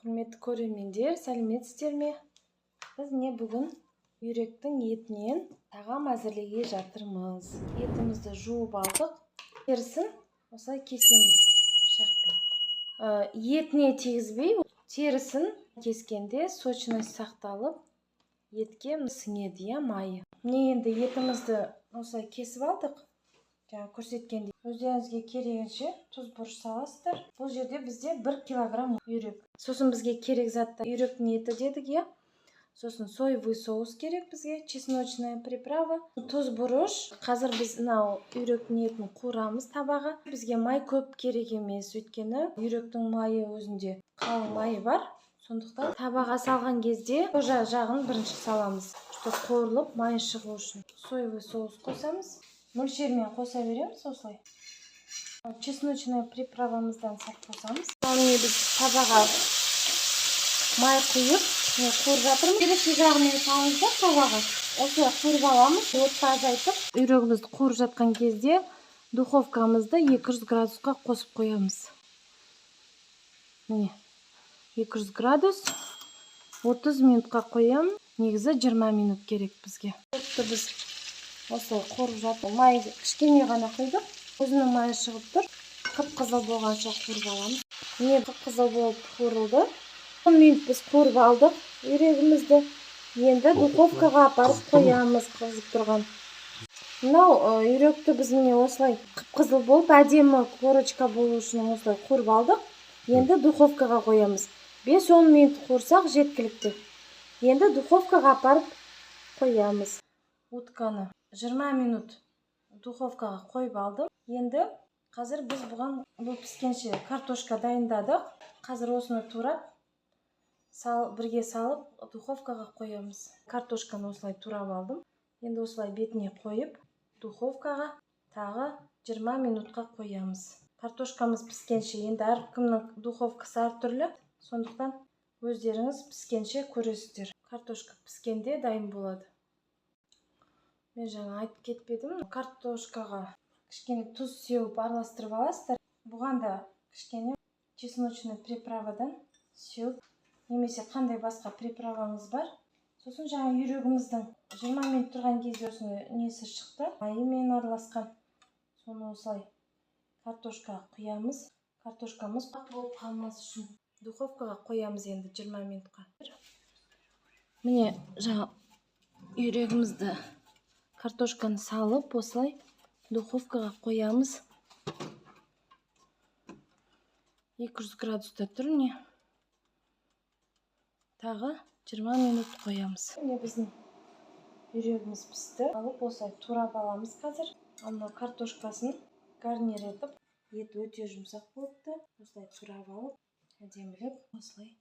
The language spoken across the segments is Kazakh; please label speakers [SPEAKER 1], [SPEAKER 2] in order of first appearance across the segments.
[SPEAKER 1] Құрметті көрермендер, сәлеметсіздер ме? Біз не бүгін үйректің етінен тағам әзірлеуге жатырмыз. Етімізді жуып алдық. Терісін осылай кесеміз пышақпен. Етіне тигізбей, терісін кескенде сочность сақталып, етке сіңеді, иә, майы. Міне, енді етімізді осылай кесіп алдық. Жаңа көрсеткендей, өздеріңізге керегінше тұз, бұрыш саласыздар. Бұл жерде бізде 1 килограмм үйрек. Сосын бізге керек заттар: үйректің еті дедік, иә, сосын соевый соус керек бізге, чесночная приправа, тұз, бұрыш. Қазір біз мынау үйректің етін қуырамыз табаға. Бізге май көп керек емес, өйткені үйректің майы өзінде қалың майы бар. Сондықтан табаға салған кезде кожа жағын бірінші саламыз, чтобы қуырылып, майы шығу үшін. Соевый соус қосамыз, мөлшермен қоса береміз осылай. Чесночная приправамыздан сәл қосамыз. Міне, біз табаға май құйып, міне, қуырып жатырмыз. Терісі жағымен салыңыз да, табаға осылай қуырып аламыз, отты азайтып. Үйрегімізді қуырып жатқан кезде духовкамызды 200 градусқа қосып қоямыз. Міне, 200 градус, 30 минутқа қоямын. Негізі 20 минут керек бізге. Отты біз осылай қуырып жатыр, май кішкене ғана құйдық, өзінің майы шығып тұр. Қып қызыл болғанша қуырып аламыз. Міне, қып қызыл болып қуырылды. 10 минут біз қуырып алдық үйрегімізді. Енді духовкаға апарып қоямыз қызып тұрған. Мынау үйректі біз, міне, осылай қып қызыл болып, әдемі корочка болу үшін осылай қуырып алдық. Енді духовкаға қоямыз. 5-10 минут қуырсақ, жеткілікті. Енді духовкаға апарып қоямыз. Утканы 20 минут духовкаға қойып алдым. Енді қазір біз бұған, бұл піскенше, картошка дайындадық. Қазір осыны турап сал, бірге салып, духовкаға қоямыз. Картошканы осылай турап алдым. Енді осылай бетіне қойып, духовкаға тағы 20 минутқа қоямыз. Картошкамыз піскенше, енді әркімнің духовкасы әртүрлі, сондықтан өздеріңіз піскенше көресіздер. Картошка піскенде дайын болады. Мен жаңа айтып кетпедім, картошкаға кішкене тұз сеуіп, араластырып аласыздар. Бұған да кішкене чесночный приправадан сеуіп немесе қандай басқа приправаңыз бар. Сосын жаңа үйрегіміздің 20 минут тұрған кезде осыны несі шықты, майымен араласқан. Соны осылай картошкаға құямыз. Картошкамыз қатты болып қалмас үшін духовкаға қоямыз енді 20 минутқа. Міне, жаңа үйрегімізді, картошканы салып, осылай духовкаға қоямыз. 200 градуста тұр. Міне, тағы 20 минут қоямыз. Міне, біздің үйрегіміз пісті. Алып, осылай турап аламыз қазір. Ал мынау картошкасын гарнир етіп, ет өте жұмсақ болыпты. Осылай турап алып, әдемілеп осылай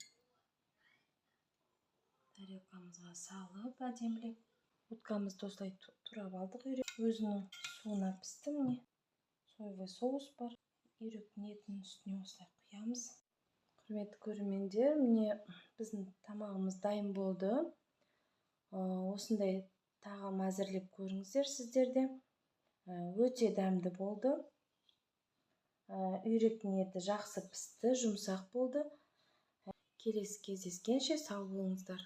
[SPEAKER 1] тарелкамызға салып, әдемілеп уткамызды осылай турап алдық. Үйрек өзінің суына пісті. Міне, соевый соус бар. Үйректің етінің үстіне осылай құямыз. Құрметті көрермендер, міне, біздің тамағымыз дайын болды. Осындай тағам әзірлеп көріңіздер сіздер де. Өте дәмді болды. Үйректің еті жақсы пісті, жұмсақ болды. Келесі кездескенше сау болыңыздар.